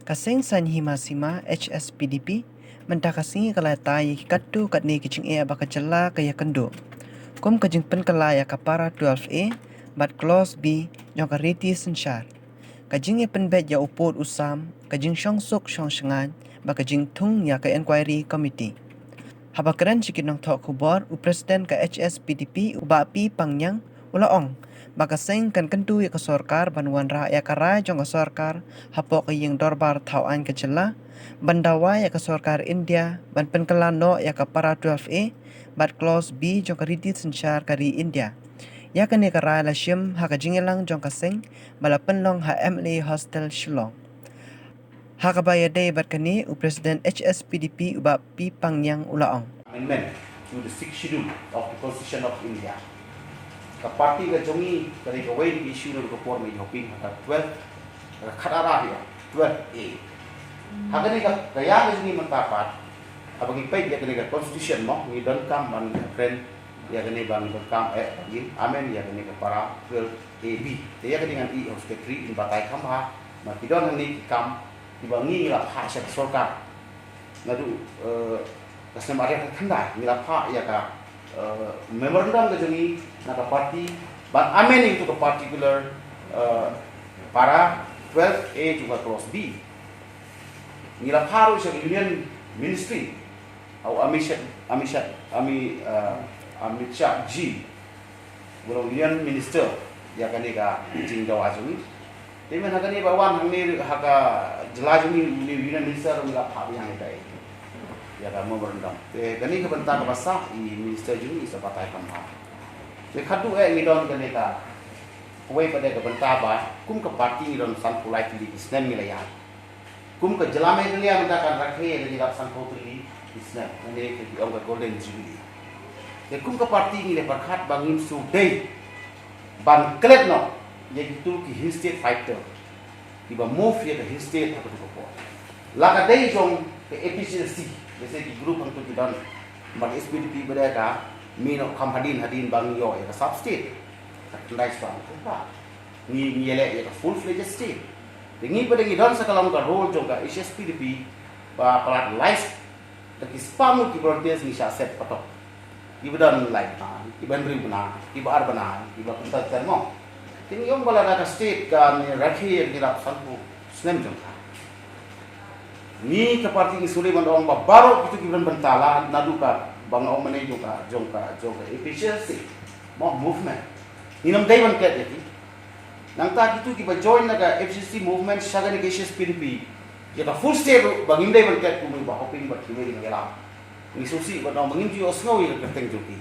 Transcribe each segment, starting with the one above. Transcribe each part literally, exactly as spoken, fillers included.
Ka seng saiñ hima sima H S P D P mynta ka sngi ka la ïatai ïa ki katto katne ki jingeh ba ka jylla ka ïakynduh, kum ka jingpynkylla ïa ka para twelve A bad clause B jong ka riti synshar, ka jingïapynbeit ïa u pud u sam, ka jingshongsuk shongshngaiñ bad ka jingthung ïa ka inquiry committee. Haba kren sha ki nongthoh khubor, u President ka H S P D P, u Bah P Pangniang, u la ong ba ka seng kan kyntu ïa ka sorkar ban wanrah ïa ka rai jong ka sorkar hapoh ka ïing dorbar thaw aiñ ka jylla ban dawa ïa ka sorkar India ban pynkylla noh ïa ka para twelve A bad clause B jong ka riti synshar ka ri India. Ïa kane ka rai la shim ha ka jingïalang jong ka seng ba la pynlong ha M L A Hostel, Shillong. Ha kaba ïadei bad kane, u President H S P D P, u Bah P Pangniang, u la ong: Amendment to the Sixth Schedule of the Constitution of India. Ka party ka jong ngi ka dei kawei na ki issue na ka por, me hoping, ha ka twelve, ha ka khatar, ïa twelve A. Ha kane ka, ka ïa ka jong ngi mynta pat, haba ngi peit ïa kane ka constitution mo, ngi donkam ban kren ïa kane, ban donkam, eh, ban amend ïa kane ka para twelve A B. Te ïa kane ngan ïoh secretary in batai kham bha, ma ki don hangne ki kam kiba ngi la phah sha ka sorkar. Naduh, eh, ka snem ar hajar khyndai ngi la phah ïa ka, eh, memorandum ka jong ngi na ka party ban amend into ka particular, eh, para twelve A jong ka clause B. Ngi la phah ruh sha ka Union Ministry, ha u Amit Shah, Amit Shah, Ami, eh, Amit Shah ji, u long Union Minister, ïa kane ka jingdawa jong ngi. Te mynta ha kane ba wan hangne ha ka jylla jong ngi, une u Union Minister ruh ngi la phah biang ïa ka, ïa ka memorandum. Te kane ka bynta kaba sah, i Minister jong ngi i sa batai kham bha. Te khadduh eh ngi don kane ka, kawei pat de ka bynta ba kum ka party ngi don sanphew lai tylli ki snem ngi la ïaid. Kum ka jylla Meghalaya mynta kan rakhe ïa ka jingïarap sanphew tylli ki snem, lane ka jong ka Golden Jubilee. Te kum ka party ngi la pyrkhat ba ngin shu dei ban klet noh ïa kito ki Hill State fighter kiba move ïa ka Hill State ha kato ka por. La ka dei jong ka A P H L C, jong ki group hangto ki don, bad S P D P ba dei ka mih noh kham hadien hadien ba ngin ïoh ïa ka sub state. Ka tynrai shuwa ka ba ngi, ngi ïaleh ïa ka full fledged state. Te ngi pat de ngi don sa ka long ka role jong ka H S P D P ba palat lai da ki spah ngut ki volunteers ngi shah set patok. Kiba don lai bnai, kiba hynriew bnai, kiba ar bnai, kiba kynta ter mo. Te ngi ong ba lada ka state kan rakhe ïa ka jingïarap sanphew snem jong ka, ngi ka party ngi sngewdei ban ong ba baroh kito kiba don bynta, la naduh kaba nga ong mynne jong ka, jong ka, jong ka A P H L C mo movement, ngin ym dei ban klet ïa ki. Nangta kito kiba join na ka A P H L C movement sha kane ka H S P D P, ïa ka full state ruh ba ngim dei ban klet kumne, ba hoping ba kiwei kin ïalap. Ngi sngewsih ban ong ba ngim ju ïohsngew ïa ka kyrteng jong ki.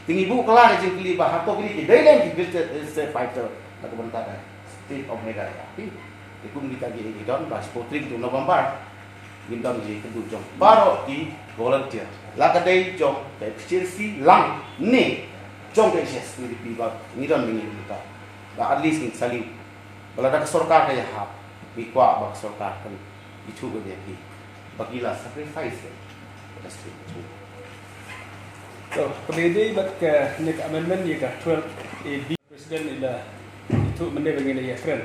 Te ngi buh kylla ka jingkylli ba hato kine ki dei lem ki Hill State, Hill State fighter na ka bynta ka State of Meghalaya. Te kum kita kiei ki don, ba shiphew tarik jong November ngin don ka jingïakynduh jong baroh ki volunteer. La ka dei jong ka H S P D P lang ne jong ka H S P D P, ba ngi don mynta. Ba at least ngin salute. Ba lada ka sorkar ka ïahap, ngi kwah ba ka sorkar kan ithuh ïa ki ba ki la sacrifice ïa ka state. So, kaba ïadei bad kane ka amendment ïa ka twelve A B, President i la ithuh mynne ba ngin ïa kren.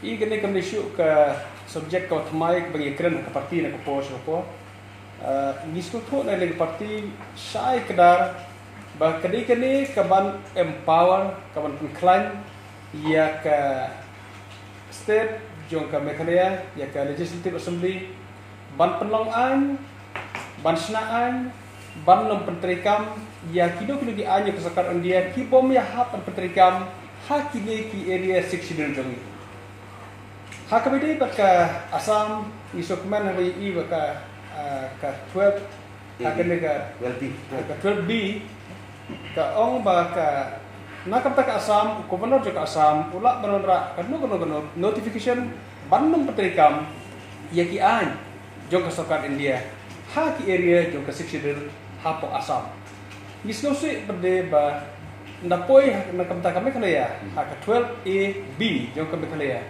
I kane kam dei shuh ka subject kaba thymmai kaba ngi ïa kren ha ka party na ka por sha ka por. Ah, ngi sngewthuh na ka party shai kdar ba ka dei kane kaban empower, kaban pynkhlaiñ ïa ka state jong ka Meghalaya, ïa ka Legislative Assembly, ban pynlong aiñ, ban shna aiñ, ban ym pyntreikam ïa kino kino ki aiñ jong ka sorkar India ki bym ïahap ban pyntreikam ha kine ki area Sixth Schedule jong ngi. Ha kaba ïadei bad ka Assam, ngi sngewkmen haba ïohi ba ka, ah, ka twelve, ha kane ka, ka twelve B, ka ong ba ka, na ka bynta ka Assam, u Governor jong ka Assam u lah ban wanrah kano kano ka notification ban ym pyntreikam ïa ki aiñ jong ka sorkar India ha ki area jong ka Sixth Schedule hapoh Assam. Ngi sngewsih pat de ba ynda poi na ka bynta ka Meghalaya, ha ka twelve A B jong ka Meghalaya,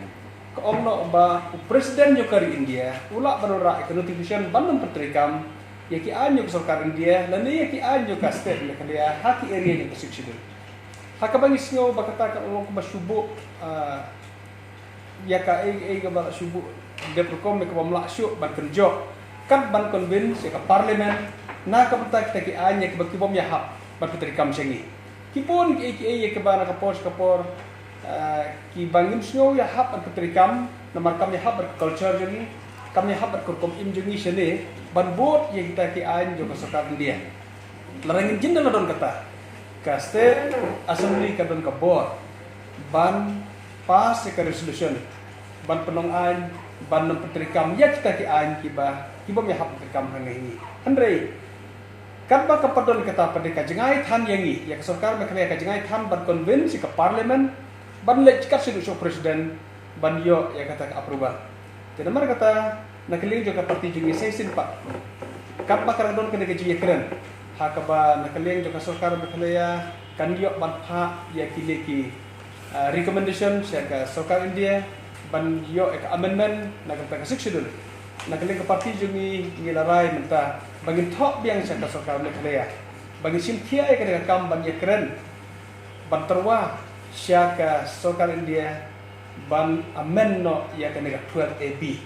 ka ong noh ba u President jong ka ri India u lah ban wanrah ïa ka notification ban ym pyntreikam ïa ki aiñ jong ka sorkar India lane ïa ki aiñ jong ka state Meghalaya ha ki area jong ka Sixth Schedule. Ha kaba ngi sngew ba kata ka long kaba shu buh, ah, ïa kaei kaei kaba la shu buh dep rukom ïa ka bym lah shuh ban kynjoh, kat ban convince ïa ka parliament na ka bynta kita ki aiñ ïa kiba ki bym ïahap ban pyntreikam sha ngi. Ki bun kiei kiei ïa kiba na ka por sha ka por, eh, kiba ngim sngew ïahap ban pyntreikam namar kam ïahap bad ka culture jong ngi, kam ïahap bad ka rukom im jong ngi shane ban bud ïa kita ki aiñ jong ka sorkar India. Lada ngin jin da la don kata, ka state assembly ka don ka bor ban pass ïa ka resolution ban pynlong aiñ ban nym pyntreikam ïa kita ki aiñ kiba ki bym ïahap pyntreikam hangne ngi. Hynrei katba ka pat don kata pat ka jngai than ïa ngi, ïa ka sorkar Meghalaya ka jngai than ban convince ïa ka parliament ban leit kat sha u president ban ïoh ïa kata ka approval. Te namar kata na ka liang jong ka party jong ngi sa shisien pat, katba ka dang don kane ka jingïakren ha kaba na ka liang jong ka sorkar Meghalaya kan ïoh ban phah ïa kine ki, ah, recommendation sha ka sorkar India ban ïoh ïa ka amendment na kata ka Sixth Schedule. Na ka liang ka party jong ngi ngi la rai mynta ba ngin thoh biang sha ka sorkar Meghalaya ba ngin shim khia ïa kane ka kam ban ïakren ban tyrwa sha ka sorkar India ban amend noh ïa kane ka twelve A B.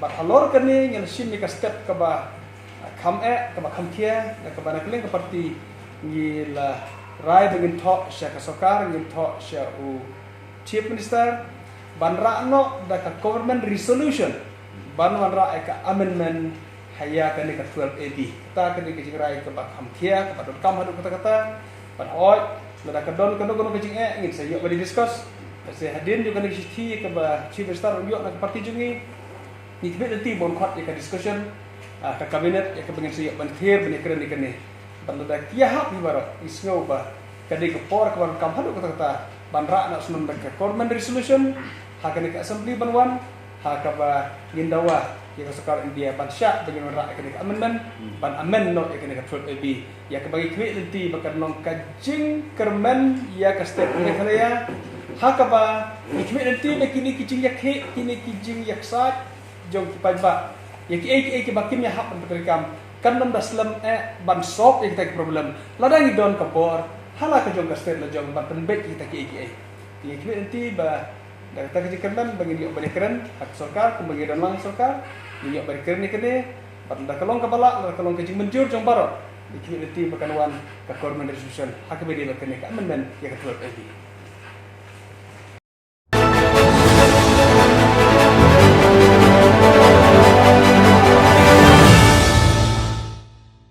Bad halor kane ngi la shim ïa ka step kaba kham eh, kaba kham khia, na kaba na ka liang ka party ngi la rai ba ngin thoh sha ka sorkar, ngin thoh sha u Chief Minister ban rah noh da ka government resolution ban wanrah ïa ka amendment ha ïa kane ka twelve A B. Kata kane ka jingrai kaba kham khia, kaba donkam haduh katta katta. Bad hooid, lada ka don kano kano ka jingeh ngin sa ïoh ban discuss. Bad sa hadien jong kane ka shithi kaba Chief Minister u ïoh na ka party jong ngi, ngi khmih lynti ban khot ïa ka discussion, ah, ka cabinet, ïa kaba ngin sa ïoh ban thied ban ïakren ïa kane. Bad lada ki ïahap hi baroh, ngi sngew ba ka dei ka por kaba donkam haduh katta katta ban rah noh shuh da ka government resolution ha kane ka assembly ban wan, ha kaba ngin dawa ïa ka sorkar India ban shah ba ngin wanrah ïa kane ka amendment ban amend noh ïa kane ka twelve A B. Ïa kaba ngi khmih lynti ba kan long ka jingkyrmen ïa ka state Meghalaya, ha kaba ngi khmih lynti ba kine ki jingïakhih, kine ki jingïaksaid jong ki paidbah, ïa kiei kiei kiba kim ïahap ban pyntreikam, kan nym da slem eh ban solve ïa kita ki problem. Lada ngi don ka bor ha la ka jong ka state la jong ban pynbeit ïa kita kiei kiei. Te ngi khmih lynti ba da kata ka jingkyrmen ba ngin ïoh ban ïakren ha ka sorkar kumba ngi don lang ha sorkar, ngin ïoh ban ïakren ïa kane. Bad lada ka long kaba lah, lada ka long ka jingmynjur jong baroh, ngi khmih lynti ba kan wan ka government resolution ha kaba ïadei bad kane ka amendment ïa ka twelve A B.